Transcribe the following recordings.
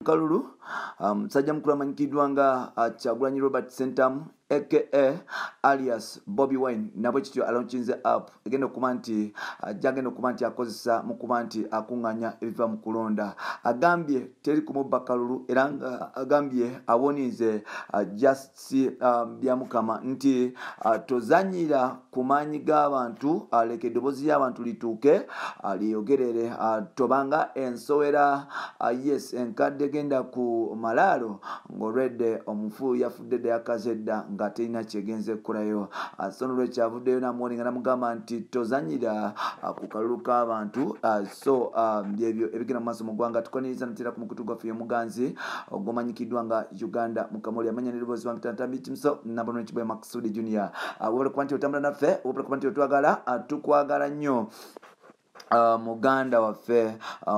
Kalulu musajja mukulu amanyikiddwa nga Kyagulanyi Robert Ssentamu aka alias Bobi Wine, nabwe kityo alaunchinze app egenda okuba nti gyagenda okuba nti akozesa mu kuba nti akuŋŋaanya ebiva mu kulonda. Agambye teri kumubba kalulu, era nga agambye awoninze Just Byamukama nti tozanyira ku maanyi g'abantu, leka eddoboozi ly'abantu lituuke lyeyogerere, tobanga ensowera yes enkadde egenda ku malaalo ng'olwedde omufu yafudde dda yakaze dda nga terina kyegenze kukolayo. So nolwekyo avuddeyo namuwoninga namugamba nti tozanyira ku kalulu k'abantu. So byebyo ebigenda mu maaso mu ggwanga. Tukwaniriza natera ku mukutu gwaffe y'omuganzi ogumanyikiddwa nga Uganda Mukamoli, amanya n'eddoboozi wange Tantambi Kimuso Nabonwe Kiboya Maksudi Junior. Webale kuba nti otambula naffe, webale kuba nti otwagala, tukwagala nnyo. Muganda waffe,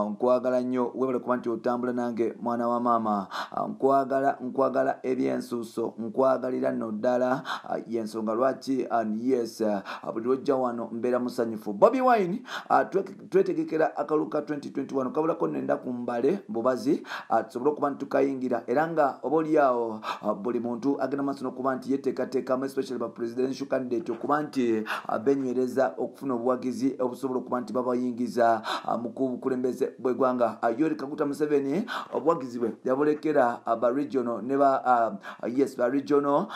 nkwagala nnyo, webale kuba nti otambula nange mwana wa maama. Nkwagala, nkwagala ebyensuuso, nkwagalira nno ddala, yensonga lwaki yes buli lwojja wano mbeera musanyufu. Bobi Wine, twetegekera akalulu ka 2021, kabulako nenda ku mbale bubazi, tusobole okuba nti tukayingira, era nga oba oliawo buli muntu agenda maaso n'okuba nti yeteekateekamu, especially ba presidential candidate okuba nti benywereza okufuna obuwagizi obusobola okuba nti babayingiza mu bukulembeze bw'eggwanga. Yoweri Kaguta Museveni obuwagizi bwe yabulekera ba regional ne ba yes ba regional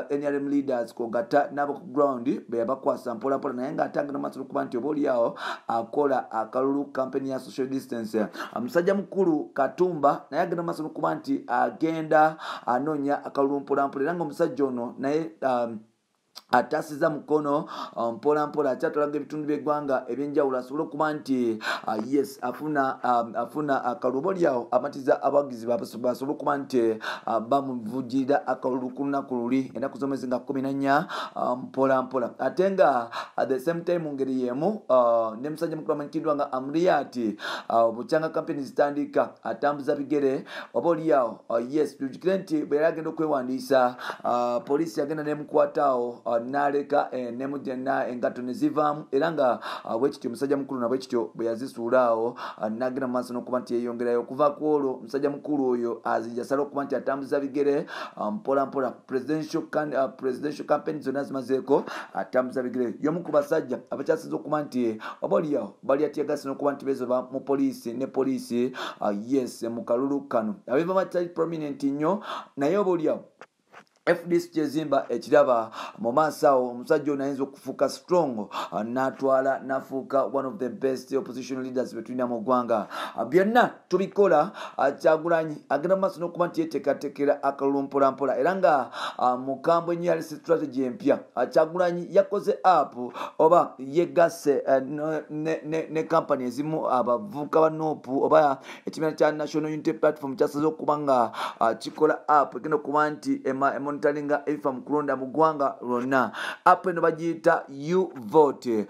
NRM leaders kwogatta n'abo ku ground be yabakwasa mpola mpola, naye ng'atanga maaso n'okuba nti oba oliawo akola akalulu campaign ya social distance. Musajja mukulu Katumba naye agenda maaso n'okuba nti agenda anoonya akalulu mpola mpola, era nga omusajja ono naye atasiza mukono mpola mpola akyatwalaga ebitundu by'eggwanga ebyenjawulo asobole okuba nti yes afuna afuna akalulu. Oba oliawo amatiza abawagizi basobole okuba nti bamuvujirira akalulu ku lunaku luli ennaku z'omwezi nga 14 mpola mpola. Ate nga at the same time mu ngeri y'emu ne musajja mukulu amanyikiddwa nga Amuriat, bukyanga campaign zitandika atambuza bigere. Oba oliawo yes tujjukire nti bwe yali agenda okwewandiisa, poliisi yagenda nemukwataawo, n'aleka nemujena engatto ne zivaamu, era nga bwekityo omusajja mukulu nabwe kityo bwe yazisuula awo, n'agenda mu maaso n'okuba nti yeeyongerayo. Okuva ku olwo omusajja mukulu oyo azijasala okuba nti atambuza bigere mpola mpola. Presidential campaign zonna zimazeeko, atambuza bigere. Y'omu ku basajja abakyasinze okuba nti oba oliawo bali atyagasi n'okuba nti beezoba mu poliisi ne poliisi yes mu kalulu kano abiva batali prominent nnyo, naye oba oliawo FDC kyezimba ekiraba mu maaso awo omusajja ono ayinza okufuuka strong, n'atwala n'afuuka one of the best opposition leaders betulina mu ggwanga. Byonna tubikola. Kyagulanyi agenda mu maaso n'okuba nti yeteekateekera akalulu mpola mpola, era nga mukambwe ennyo yalese strategy empya. Kyagulanyi yakoze app oba yegasse ne kampani ezimu, abavubuka ba NUP oba ekibiina kya National Unity Platform kyasaze okuba nga kikola app egenda okuba nti emonitoringa ebifa mu kulonda mu ggwanga lwonna. App eno bagiyita Uvote.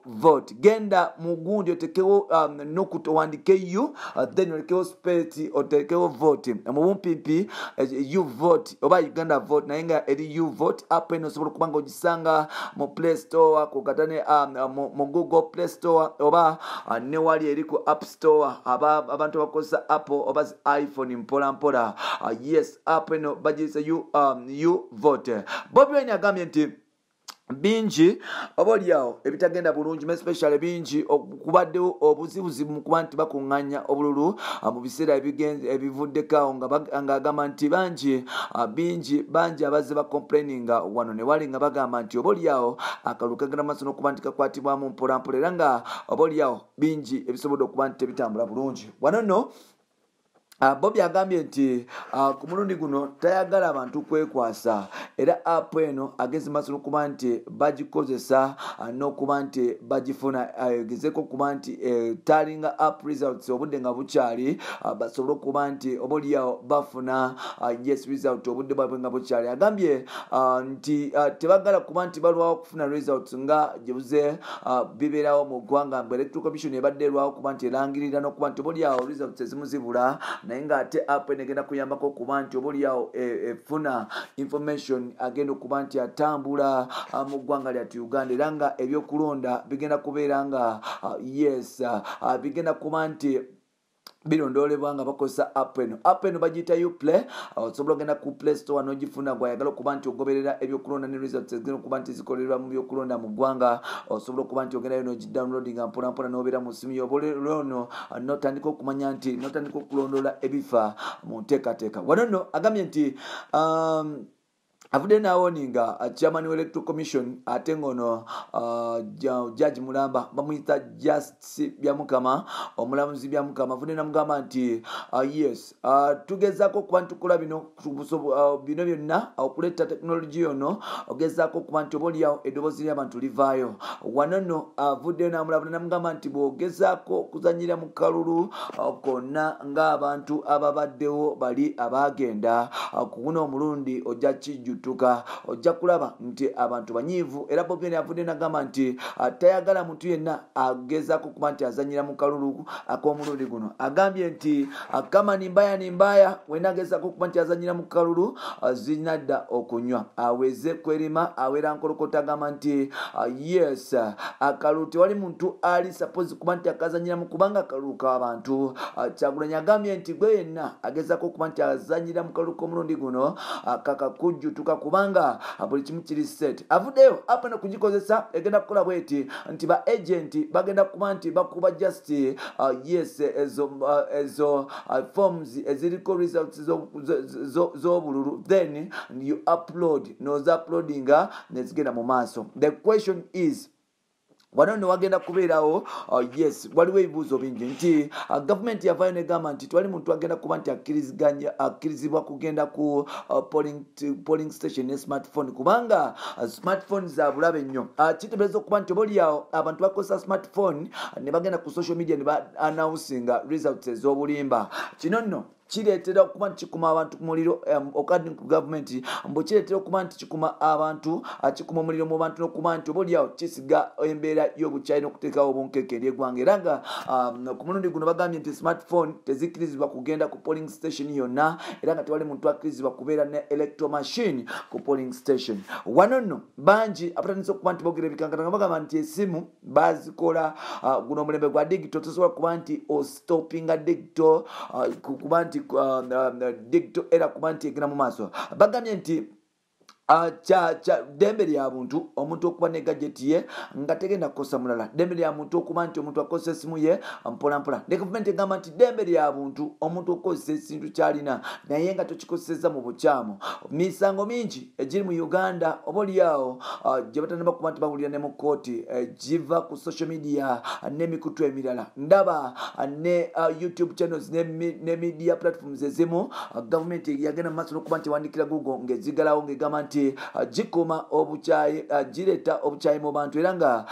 Uvote, genda mu gundi otekewo nukuta owandike U, then olekewo space otekewo vote mu bumpimpi, Uvote oba Uganda Vote, naye nga eri Uvote. App eno osobola okuba nga ogisanga mu Play Store kugata ne mu Google Play Store oba ne wali eri ku App Store, abantu abakozesa Apple oba zi iPhone mpola mpola. Yes, app eno bagiyise Uvote. Bobi Wine agambye nti bingi oba oliawo ebitagenda bulungi, especially bingi okubaddewo obuzibuzibu mu kuba nti bakuŋŋaanya obululu mu biseera ebivuddeko awo, ng'agamba nti bangi bingi bangi abazze bacomplaininga wano ne wali nga bagamba nti oba oliawo akalulu kagenda maaso n'okuba nti kakwatibwamu mpola mpola, era nga oba oliawo bingi ebisobodde okuba nti tebitambula bulungi. Wano nno Bobi agambye nti ku mulundi guno tayagala abantu kwekwasa, era app eno agezi maaso n'okuba nti bagikozesa n'okuba nti bagifuna, egezeeko okuba nti talinga app results obudde nga bukyali, basobole okuba nti oba oliawo bafuna yes result obudde bwabwe nga bukyali. Agambye nti tebagala kuba nti balwawo okufuna results nga gyebuze bibeerawo mu ggwanga, mbu Electoral Commission ebadde erwawo okuba nti erangirira n'okuba nti oba oliawo results ezimu zibula, naye ng'ate app eno egenda kuyambako okuba nti oba oliawo efuna information agenda okuba nti atambula mu ggwanga lyattu Uganda, era nga ebyokulonda bigenda kubeera nga yes bigenda kuba nti Birondolebwa nga bakozesa app eno. App eno bagiyita Uplay. Osobola ogenda ku Play Store n'ogifuna. Gwayagala okuba nti ogoberera ebyokulonda ne results ezigenda okuba nti zikolerwa mu byokulonda mu ggwanga, osobola okuba nti ogendayo n'ogidownloadinga mpolampola n'obeera mu simu yo oba notandika okumanya nti notandika okulondoola ebifa mu nteekateeka. Wano nno agambye nti avudde n'awarninga chairman wa Electoral Commission, ate ngono jaji mulamba bamuyita Justice Byamukama, omulamuzi Byamukama. Avudde namugamba nti yes, tugezaako okuba nti tukola bino bino byonna okuleeta tekinologi ono, ogezaako okuba nti oba oliawo eddoboozi ly'abantu livaayo. Wano nno avuddeyo n'amulabula namugamba nti bw'ogezaako okuzanyira mu kalulu konna ng'abantu ababaddewo bali abagenda ku guno omulundi, ojja kijjutuka, ojja kulaba nti abantu banyiivu. Era Bobi Wine avudde nagamba nti tayagala muntu yenna agezaako okuba nti azanyira mu kalulu ak'omulundi guno. Agambye nti kama ni mbaya ni mbaya, wenna agezaako okuba nti azanyira mu kalulu zinadda okunywa, aweze kwerima, awera nkolokota. Agamba nti yes, akalulu tewali muntu ali suppose kuba nti akazanyiramu kubanga akalulu k'abantu. Kyagulanyi agambye nti gwe yenna agezaako okuba nti azanyira mu kalulu k'omulundi guno, kakakujjutuka kubanga buli kimu kiri set. Avuddeyo app eno kugikozesa egenda kukola bweti nti ba agent bagenda kuba nti bakuba just yes, ezo forms eziriko results z'obululu, then you upload, noza uploadinga nezigenda mu maaso. The question is, wano nno wagenda kubeerawo yes, waliwo ebibuuzo bingi nti gavumenti yavaayo negamba nti twali muntu agenda kuba nti akkirizibwa kugenda ku polling station ne smartphone, kubanga smartphone za bulabe nnyo. Kiteebereza okuba nti oba oliawo abantu bakozesa smartphone ne bagenda ku social media ne ba announcinga results ez'obulimba. Kino nno kireetera okuba nti kikuma abantu ku muliro. According ku gavumenti, mbu kireetera okuba nti kikuma abantu, kikuma omuliro mu bantu n'okuba nti oba oliawo kisiga embeera y'obukyayi n'okuteekawo obunkenke eri eggwanga. Era nga ku mulundi guno bagambye nti smartphone tezikkirizibwa kugenda ku polling station yonna, era nga tewali muntu akkirizibwa kubeera ne electro machine ku polling station. Wano nno bangi abatandise okuba nti boogera ebikankana nga bagamba nti esimu bazikola guno omulembe gwa digital, tosobola kuba nti ostopinga digital kuba nti digital era kuba nti egenda mu maaso. Bagambye nti kya ddembe lya buntu omuntu okuba ne gadget ye nga tegenda kukosa mulala. Ddembe lya muntu okuba nti omuntu akozesa esimu ye mpolampola. Ne gavumenti egamba nti ddembe lya buntu omuntu okukozesa ekintu kyalina, naye nga tokikozeseza mu bukyamu. Misango mingi egiri mu Uganda oba oliawo gye batanaba kuba nti bawulira ne mu kooti giva ku social media n'emikutu emirala. Ndaba ne YouTube channels ne media platforms ezimu, gavumenti yagenda mu maaso n'okuba nti ewandikira Google ng'ezigalawo, ng'egamba nti gikuma obukyayi, gireeta obukyayi mu bantu, era nga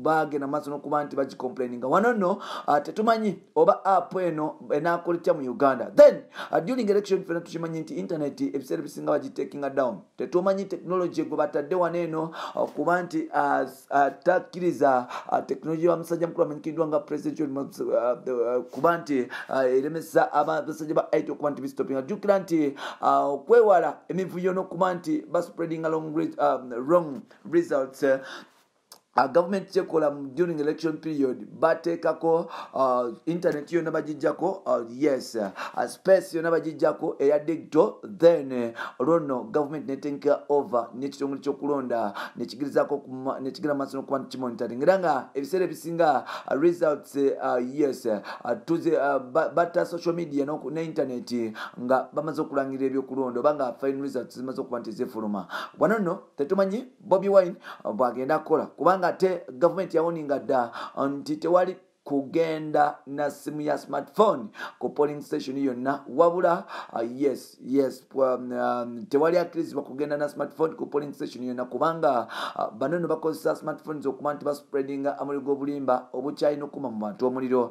bagenda maaso n'okuba nti bagicomplaininga. Wano nno tetumanyi oba app eno enaakola etya mu Uganda. Then during election fena tukimanyi nti internet ebiseera ebisinga bagitakinga down. Tetumanyi technology gwe batadde wano eno kuba nti takkiriza technology wa musajja mukulu amanyikiddwa nga President kuba nti eremesa abasajja ba IT okuba nti bistopinga. Jjukira nti okwewala emivuyo n'okuba nti baspreading along wrong results, government kyekola during election period, bateekako internet yonna bagijjako, yes, space yonna bagijjako eya digital. Then olwo nno government netenka over n'ekitongole ky'okulonda nekigirizaako nekigenda maaso n'okuba nti kimonitoring. Era nga ebiseera ebisinga results, yes, tuze batta social media ne internet nga bamaze okulangirira ebyokulonda oba nga final results zimaze okuba nti zifuluma. Wano nno tetumanyi Bobi Wine bwagenda kukola, kubanga ate gavumenti yawarninga dda nti tewali kugenda na simu ya smartphone ku polling station yonna. Wabula yes, tewali akkirizibwa kugenda na smartphone ku polling station yonna, kubanga bano nno bakozesa smartphones okuba nti baspreadinga amuliro g'obulimba, obukyalina okukuma mu bantu omuliro.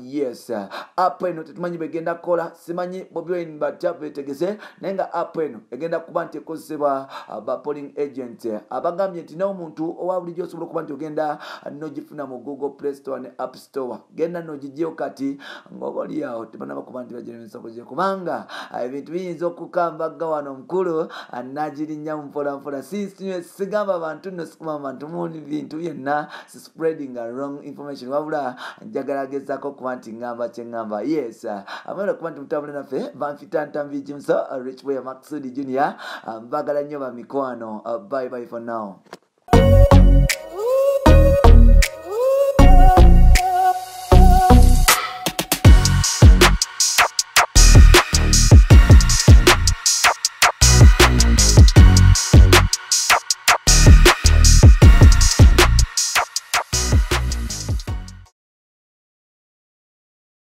Yes, app eno tetumanyi bwegenda kukola. Simanyi Bobi Wine batya betegese, naye nga app eno egenda kuba nti ekozesebwa ba polling agent. Abagambye nti nawe omuntu owa bulijjo osobola okuba nti ogenda nogifuna mu Google Play Store ne App Store. Store. Genda n'ogigyeyo kati ng'oba oliawo tebanaba kuba nti bagiremesa okugye, kubanga ebintu biyinza okukambagga wano omukulu nagirinnya mpolampola. Sigamba abantu nno, sikuma bantu mu bintu byonna, si spreading wrong information, wabula njagala gezaako okuba nti ngamba kyeŋŋamba. Yes, amwera okuba nti mutambule naffe. Banfita Ntambi Jimso, Rich Boy Maxud Junior. Mbagala nnyo bamikwano. Bye bye for now.